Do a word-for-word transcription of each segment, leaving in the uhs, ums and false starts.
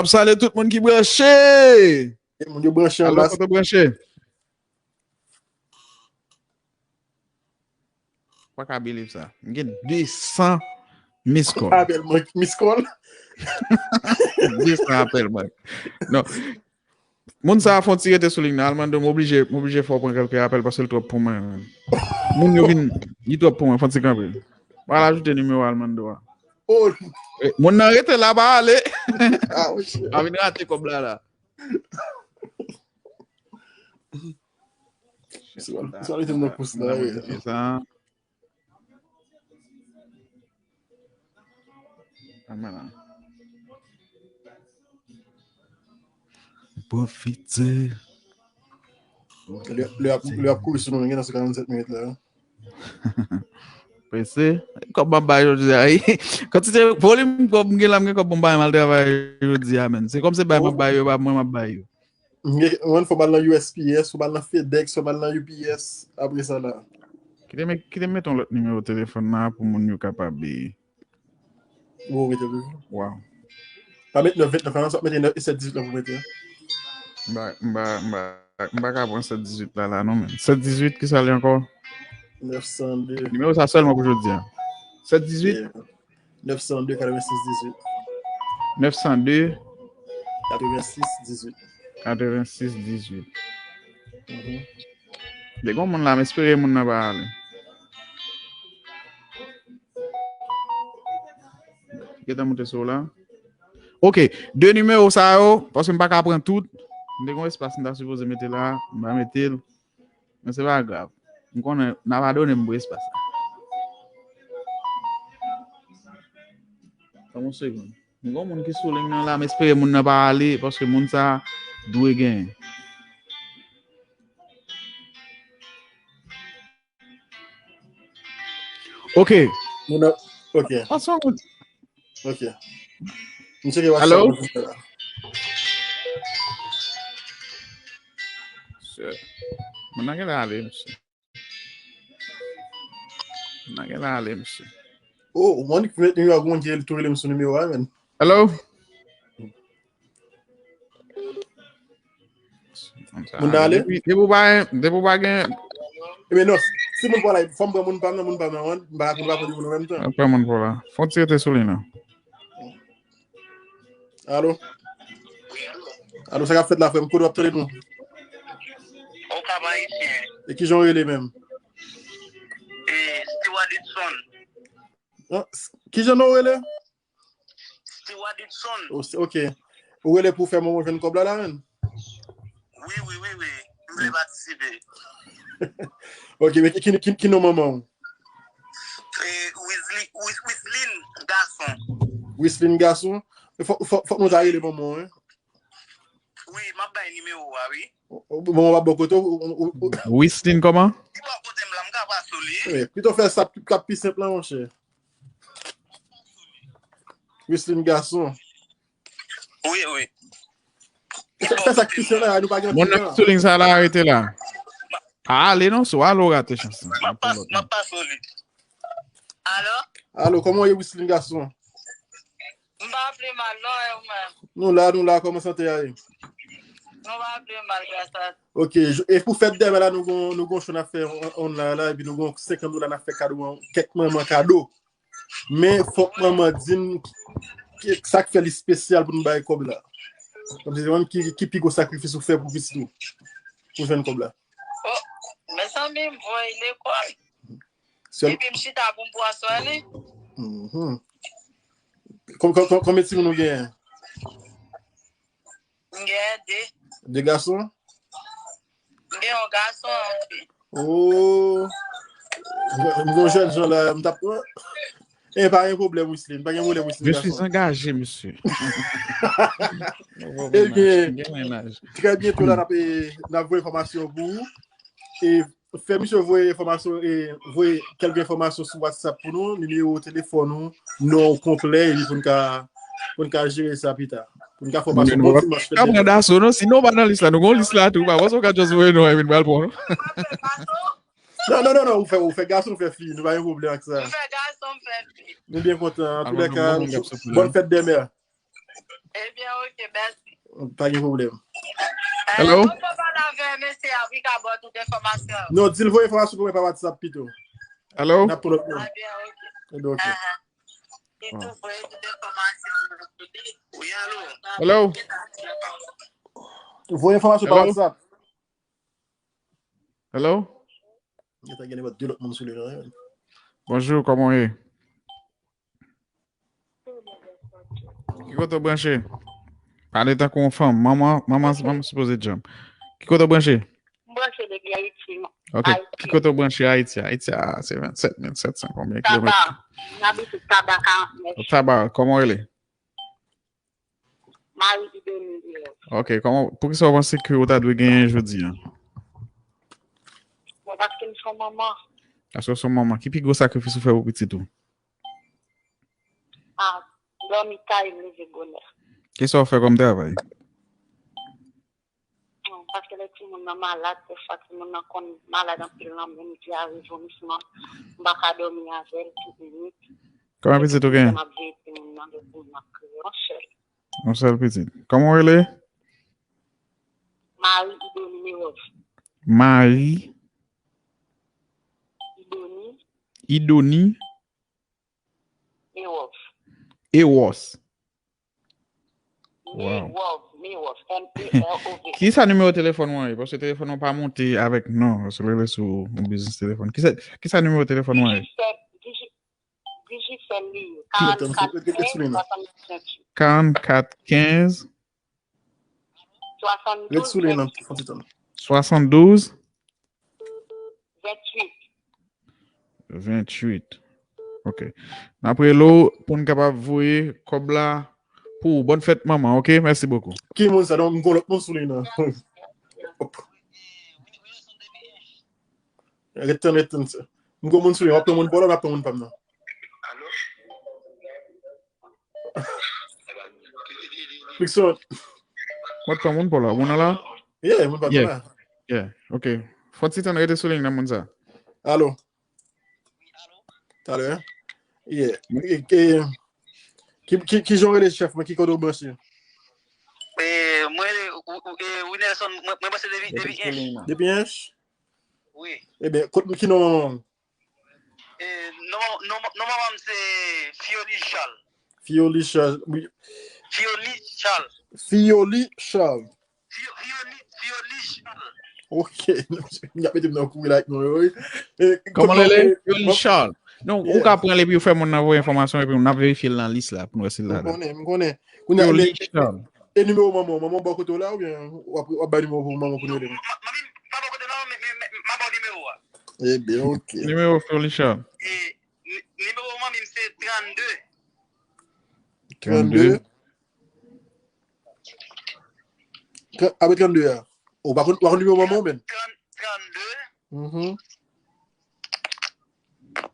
ap salye tout moun ki branche. E moun yo branche an Alo, mas. Kote w branche? Pa ka believe sa. M gen de san miss call. Apèl mank, miss call. De san apèl mank. Non. Moun sa a fon ti rete sou liy nan. Almando, m oblije, m oblije fè w pran kèlke apèl paske l twòp pou mwen, menm. Moun yo vin, li twòp pou mwen, fon ti kanpe. M al ajoute nimewo Almando a. Oh. Eh, moun nan rete la, pa ale. Ah, oh, shit. A vin rate kòb la, la. Se pa, se pa rete nan kous la, wi. Sa. Anmè la. Pwofite. Lè, lè ap, lè ap kouri sou nou, gen nan sou karannsèt minit la. Prese. Kòb m ap bay jodi a, wi. Kantite volim kòb m gen la, m gen kòb pou m bay m al travay jodi a, menn. Se kòm se bay m ap bay yo, e pa mwen m ap bay yo. Mwen fò m al nan U S P S, fò m al nan FedEx, fò m al nan U P S, apre sa la. Kite m, kite m mete yon lòt nimewo telefòn la pou moun yo kapab. Ou mete toujou? Wow. Pa met nèf vennèf la, non, sa mete nèf, sèt dizuit la pou mete. M pa, m pa, m pa, m pa ka pran sèt dizuit la, la, non, men. Sèt dizuit, ki sa li ankò? Nèf san de. Nimewo sa sèlman pou jodi a. Sèt dizuit? Yeah. Nèf san de, katrevensis dizuit. Nèf san de. Katrevensis dizuit. Katrevensis dizuit. Mhm. Depi yon moun la, m espere moun nan pa ale. Gentan moute sou la. Ok, de nimewo sa yo, paske m pa ka pran tout. M te gen yon espas m ta sipoze mete la, m pa mete l. Men se pa grav. M konnen n a padone m pou espas la. Ban m yon segonn. M gen yon moun ki sou liy nan la, m espere moun nan pa ale, paske moun sa dwe genyen. Ok. Moun nan, ok. Ansanm. Ok. M cheke WhatsApp. Alo? Mwen la. Shit. Moun nan genlè ale, mesye. Moun nan genlè ale, mesye. Oh, moun ki met nimewo a, moun ki tou rele m sou nimewo a, menn. Hello? Moun nan ale? Depi, depi w pa, depi w pa gen. Ebyen non, si moun pa la, fò m pran moun pa m nan, moun pa m nan, wan, m pa, m pa pran moun an menm tan. Pran moun pa w la. Fò w ti rete sou liy nan. Alo? Alo, sa k ap fèt la, frè m? Kote w ap tande nou? Okap Ayisyen. E kijan w rele menm? E, Stewart Edson. Ah, s-, kijan non w rele? Stewart Edson. Oh, s-, ok. Ou rele pou fè manman w jwenn kòb la, la, menm? Wi, wi, wi, wi. M vle patisipe. Ok, men ki, ki, ki, ki non manman w? E, Wisli-, Wis-, Wislin Gason. Wislin Gason? Fò, fò, fòk nou ta rele manman w, wi. Wi, m ap bay nimewo a, wi. Manman w ap bò kote w, ou, ou, ou. Wislin kòman? Li bò kote m la, m ka pase w li. Wi, pito fè sa k ap pi senp la, monchè. Wislin Gason. Wi, wi. Fè, fè sa k pi senp la, nou pa gen anpil tan. Moun nan ki sou liy sa la, rete la. Pa ale non, si w ale, w rate chans lan. M ap pas-, m ap pase w li. Alo? Alo, kòman w ye, Wislin Gason? M pa vle mal, non, e ou menm? Nou la, nou la, kòman sante a ye? Nou pa vle mal, gras a Dye. Ok, j-, e pou fèt dèmen la, nou gon, nou gon show n ap fè on, on la, la, epi nou gon senkant dola n ap fè kado, kèk manman kado. Men fòk manman di n ki, sa k fè li espesyal pou n bay kòb la. Kòmsi se ou menm ki, ki pi gwo sakrifis ou fè pou pitit ou, pou jwenn kòb la. Oh, mezanmi, m voye lekòl. Sèl- Epi m chita pou m pran swen li. Mhm. Kon-, kon-, kon-, konbyen timoun ou genyen? M genyen de. De gason? M gen yon gason, yon fi. Oh. M gen yon jèn jan la, m t ap pran. E pa gen pwoblèm, Wislin. Pa gen pwoblèm, Wislin, gason. Je suis engagé, monsieur. Ebyen, trè byento la, n ap, n ap voye enfòmasyon pou ou. E fè misye voye enfòmasyon, e voye kèlke enfòmasyon sou WhatsApp pou nou, nimewo telefòn ou, non w konplè, epi pou n ka, pou n ka jere sa pita. Pou n ka fè w pase yon bon dimanch. Ka pran daso, non? Si non w pa nan lis la, nou gon lis la tou, pa panse w ka just voye non, epi n pral pran w. Non, non, non, non, ou fè, ou fè gason, ou fè fi, nou pa gen pwoblèm ak sa. M fè gason, m fè fi. Nou byen kontan. Antoulèka, bòn fèt dèmen. Ebyen, ok, mèsi. Pa gen pwoblèm. Hello? Ou pale avè mesye a, wi, ka ba w tout enfòmasyon. Non, di l voye enfòmasyon pou mwen pa WhatsApp pito. Hello? N ap pran lòt moun. Ebyen, ok. Ebyen, ok. Li tou voye tout enfòmasyon. Wi, alo? Hello? Voye enfòmasyon pa WhatsApp. Hello? Gentan gen nenpòt de lòt moun sou li la. Bonjou, kòman w ye? Ki kote w branche? Pale tankou yon fanm. Manman, manman, manman sipoze djanm. Ki kote w branche? M branche depi Ayiti. Ok. Ki kote w branche Ayiti? Ayiti a se vennsèt mil sèt san konbyen kilomèt? Taba. M abite Taba karant nèf. Taba, kòman w rele? Marie Idonie Leroy. Ok, kòman, poukisa w panse ke w ta dwe genyen jodi a? Bon, paske m se yon manman. Paske w se yon manman. Ki pi gwo sakrifis ou fè pou pitit ou? Ah, dòmi ta e leve bonè. Kisa w fè kòm travay? Bon, paske lè timoun nan malad, dèfwa timoun nan konn malad anpil nan men, dyare, vomisman, m pa ka dòmi avè l tout minit. Konbyen pitit ou genyen? M ap veye timoun nan, lè timoun nan kriye, yon sèl. Yon sèl pitit. Kòman w rele? Marie Idonie Leroy. Marie Idonie. Idonie. Eros. Eros. Wow. Mirov, Mirov, M E R O V. Kisa nimewo telefòn ou an ye? Paske telefòn ou pa monte avèk non, paske lè sou yon biznis telefòn. Kisa, kisa nimewo telefòn ou an ye? Digicel, Digicel li ye. Karannkat kenz, swasanndis, venntuit. Karannkat kenz. Ret sou li nan fon ti tan. Swasanndis. Venntuit. Venntuit. Ok. N ap rele w pou n kapab voye kòb la pou ou. Bòn fèt manman, ok? Mèsi bokou. Ki moun sa? Donk, m gon lòt moun sou li nan. Ret tann, ret tann sa. M gon moun sou li. W ap pran moun pa w la, m ap pran moun pa m nan. Flixon. Mwen pran moun pa w la. Moun nan la? Yeah, moun pa m nan la. Yeah, ok. Fò ti tan rete sou liy nan moun sa. Alo. Talè. Yeah. E, e, ki, ki, ki jan w rele chèf mwen? Ki kote w branche? E, mwen rele, ou, ou, e, Winelson, mwen, mwen branche depi, depi Ench. Depi Ench? Wi. Ebyen, kot, ki non manman w? E, non, non, non, manman m se Fioli Charles. Fioli Charles, wi. Fioli Charles. Fioli Charles. Fio-, Fioli, Fioli Charles. Ok. M ap mete m nan kouri la avèk non yo, wi. E, kòman l rele? Fioli Charles. Non, ou ka pran l epi ou fè moun nan voye enfòmasyon epi n ap verifye l nan lis la pou n wè si l ladan. M konnen, m konnen. Kounye a, Fioli Charles. E nimewo manman w, manman w bò kote w la oubyen w ap, w ap bay nimewo pou manman w pou nou rele? Manman m pa bò kote m la, men, men, men, m a ba w nimewo a. Ebyen, ok. Nimewo Fioli Charles. E, ni-, nimewo manmi m se trannde. Trannde. Trannde. Tra-, apre trannde a. Ou pa konn, ou pa konn nimewo manman w menm? Trann-, trannde. Mhm.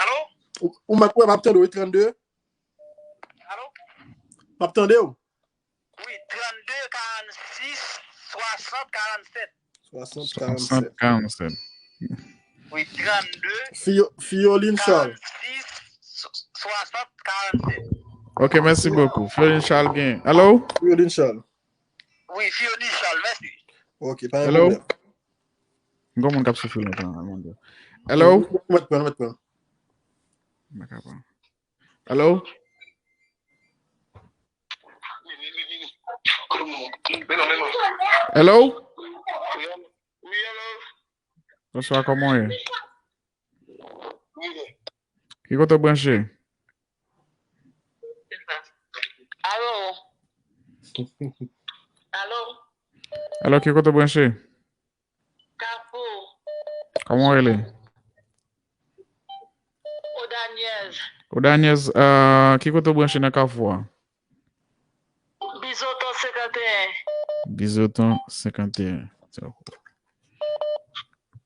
Alo? Ou, ou m ap, m ap tande w, wi, trannde. Alo? M ap tande w. Wi, trannde, karannsis, swasant, karannsèt. Swasant, karannsèt. Swasant, karannsèt. Wi, trannde, Fiyo-, Fiyoline Charles. Karannsis, swasant, karannsèt. Ok, mèsi bokou. Fiyoline Charles gen. Alo? Fiyoline Charles. Wi, Fiyoline Charles, mèsi. Ok, pa gen pwoblèm. Gon moun k ap soufri lontan, mon Dieu. Alo? Mèt pran, mèt pran. M pa ka pran. Alo? Alo? Wi, alo. Bonswa, kòman w ye? Ki kote w branche? Alo? Alo? Alo, ki kote w branche? Kafou. Kòman w rele? Odanyèz. Odanyèz, ah, ki kote w branche nan Kafou a? Bizoton senkanteyen. Bizoton senkanteyen.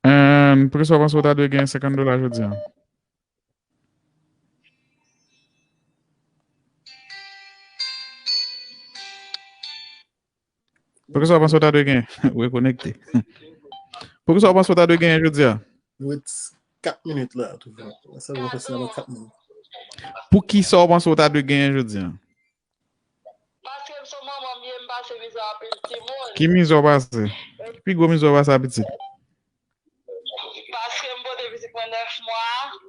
And, poukisa w panse w ta dwe gen senkant dola jodi a? Poukisa w panse w ta dwe gen? Rekonekte. Poukisa w panse w ta dwe gen jodi a? Nou ret kat minit la, toujou. Sa nou fè, se nan kat minit. Poukisa w panse w ta dwe gen jodi a? Paske m se yon manman. Ki mizè w pase? Ki pi gwo mizè w pase a pitit? Paske m pote pitit mwen nèf mwa.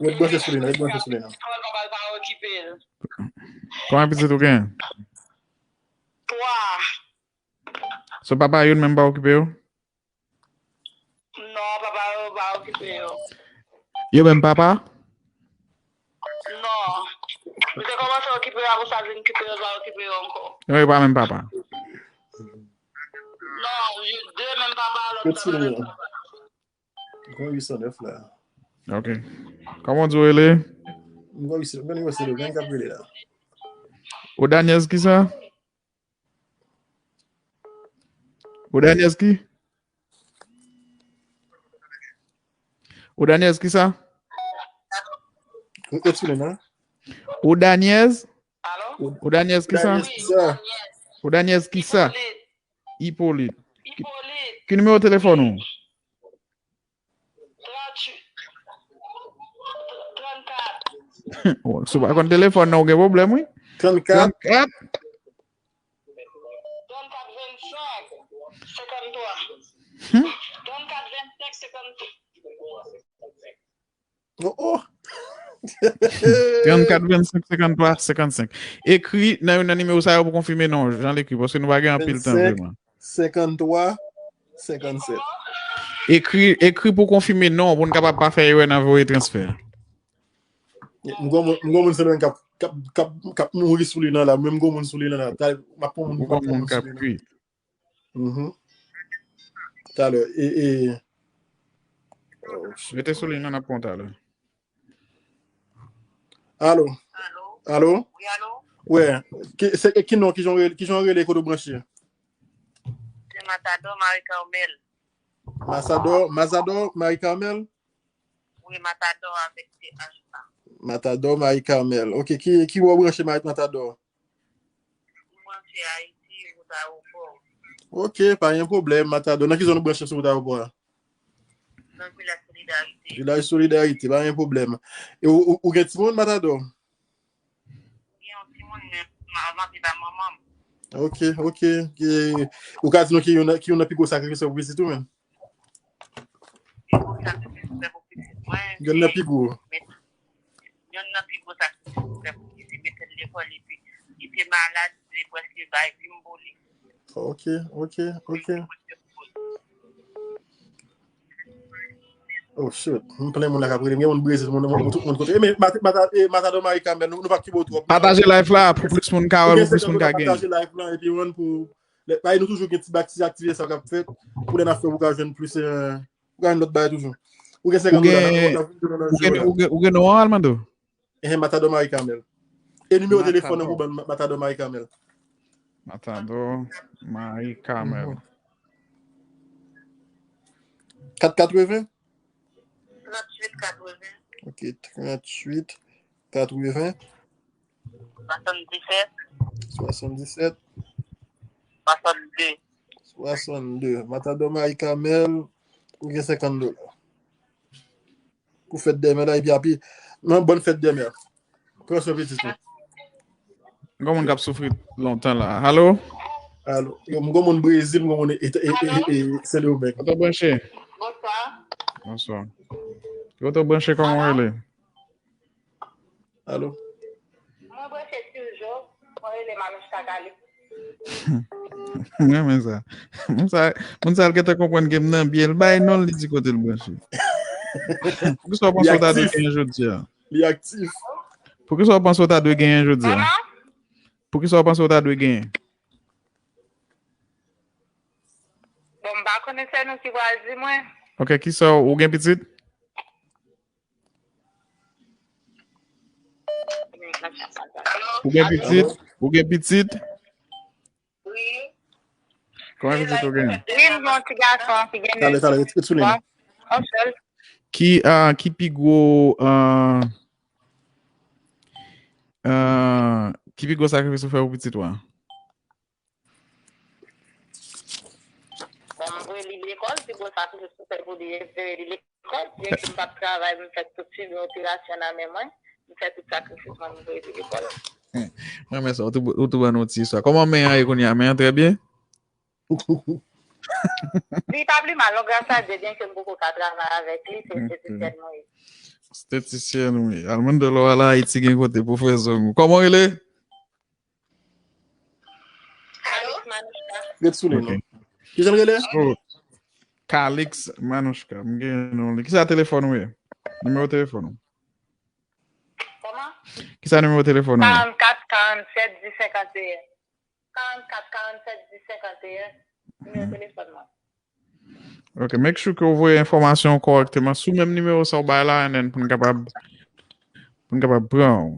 Ret branche sou li nan, ret branche sou li nan. Kòman papa l pa okipe l? Konbyen pitit ou gen? Twa. So papa yo menm pa okipe yo? Non, papa yo pa okipe yo. Yo menm papa? Non. Misye kòmanse okipe yo, apre sa vin kite yo, pa okipe yo ankò. Yo pa menm papa. Non, yo de menm papa, lòt la pa menm papa. Mwen uit san nèf la. Ok. Kòman w di w rele? Mwen uit san nèf, mwen nimewo se le ven k ap rele la. Ou Daniels kisa? Ou Daniels ki? Ou Daniels kisa? Ou Daniels? Ou Daniels kisa? Ou Daniels kisa? Hipolit. Ki nimewo telefòn ou? Tranntuit. Trannkat. Si w pa konn telefòn nan, ou gen pwoblèm, wi. Trannkat. Trannkat. Trannkat vennsenk senkanntwa. Trannkat vennsenk senkanntwa. Oh, oh. Trannkat vennsenk senkanntwa senkannsenk. Ekri nan youn nan nimewo sa yo pou konfime non, jan l ekri, paske nou pa gen anpil tan vennsenk, vreman. Senkantwa, senkannsèt. Ekri, ekri pou konfime non, pou n kapab pa fè erè nan voye transfè. M gon moun, m gon moun sou li nan k ap, k ap, k ap, k ap mouri sou li nan la. Mwen, m gon moun sou li nan la. Talè, m ap pran moun, m ap pran moun sou li nan. Mhm. Talè, e, e, oh, shit. Rete sou li nan, n ap pran talè. Alo? Alo? Wi, alo? Wè. Ki, se, ki non, ki jan w rele, ki jan w rele, kote w branche? Se Matador Marie Carmel. Masador, Mazador Marie Carmel? Wi, Matador avèk T H la. Matador Marie Carmel. Ok, ki, ki bò w branche Matador? M branche Ayiti, wout Ayewopò. Ok, pa gen pwoblèm, Matador. Nan ki zòn ou branche sou wout Ayewopò a? Nan Vilaj Solidarite. Vilaj Solidarite, pa gen pwoblèm. E ou, ou, ou gen timoun, Matador? Gen yon timoun, men m ap viv ak manman m. Ok, ok. Ki, ou ka di nou ki youn, ki youn nan pi gwo sakrifis ou fè pou pitit ou menm? Pi gwo sakrifis m fè pou pitit mwen, youn nan pi gwo. Youn nan pi gwo sakrifis m fè pou pitit, mete l lekòl, epi li te malad, li prèske bay vi m pou li. Ok, ok, ok. Oh, shit. M plen moun la k ap rele m. Gen moun Brezil, moun, moun, tout moun kote. E, men, Mata-, Mata-, e, Matador Marie Carmel, nou, nou p ap kenbe w twòp. Pataje live la pou plis moun ka wè, pou plis moun ka gen. Pataje live la, epi, moun, pou, lè, bay nou toujou gen ti, ti aktivite sa k ap fèt. Pou lè n ap fè, ou ka jwenn plis, eh, ou ka jwenn lòt bagay toujou. Ou gen senkant dola nan, nan, nan, ou gen, ou gen, ou gen non an, Almando? Ehe, Matador Marie Carmel. E nimewo telefòn nan pou ban Matador Marie Carmel. Matador Marie Carmel. Kat katreven? Tranntuit katreven. Ok, tranntuit katreven. Swasanndisèt. Swasanndisèt. Swasannde. Swasannde. Matador Marie Carmel, ou gen senkant dola. Pou fèt dèmen la, epi api, nan bòn fèt dèmen. Pran swen pitit ou. Gon moun k ap soufri lontan la. Alo? Alo. Yo, m gon moun Brezil, m gon moun e, e, e, e, e, Sendomeng. Kote w branche? Bonswa. Bonswa. Kote w branche, kòman w rele? Alo? Mwen branche toujou, mwen rele Manouch Kakali. M renmen sa. Moun sa, moun sa, l gentan konprann ke m nan byen, l bay non l, li di kote l branche. Poukisa w panse w ta dwe genyen jodi a? Li aktif. Poukisa w panse w ta dwe genyen jodi a? Kòman? Poukisa w panse w ta dwe genyen? Bon, m pa konnen, se nou ki pral di mwen. Ok, kisa w, ou gen pitit? Ou gen pitit? Ou gen pitit? Wi. Konbyen pitit ou gen? Wi, m gen yon ti gason ki gen... Talè, talè, ret, ret sou li. Bon, yon sèl. Ki, ah, ki pi gwo, ah, ah, ki pi gwo sakrifis ou fè pou pitit ou a? Bon, m voye li lekòl, pi gwo sakrifis m fè pou li, se voye li lekòl. Byenke m p ap travay, m fè tout fini operasyon nan men mwen, m fè tout sakrifis mwen, m voye li lekòl. Mwen renmen sa, ou tou, ou tou ban nou ti istwa. Kòman men an ye kounye a? Men an trè byen? Li pa pli mal, non, gras a Dye, byen ke m poko ka travay avèk li, se estetisyen mwen ye. Estetisyen, wi. Almando lò al Ayiti gen kote pou fè zong ou. Kòman w rele? Alo? Ret sou li non. Kijan l rele? Oh. Calix Manouchka. M gen non li. Kisa telefòn ou ye? Nimewo telefòn ou? Kòman? Kisa nimewo telefòn ou ye? Karannkat, karannsèt, dis, senkanteyen. Karannkat, karannsèt, dis, senkanteyen. Nimewo telefòn mwen. Ok, make sure ke w voye enfòmasyon kòrèkteman sou menm nimewo sa w bay la, and then pou n kapab pou n kapab pran w.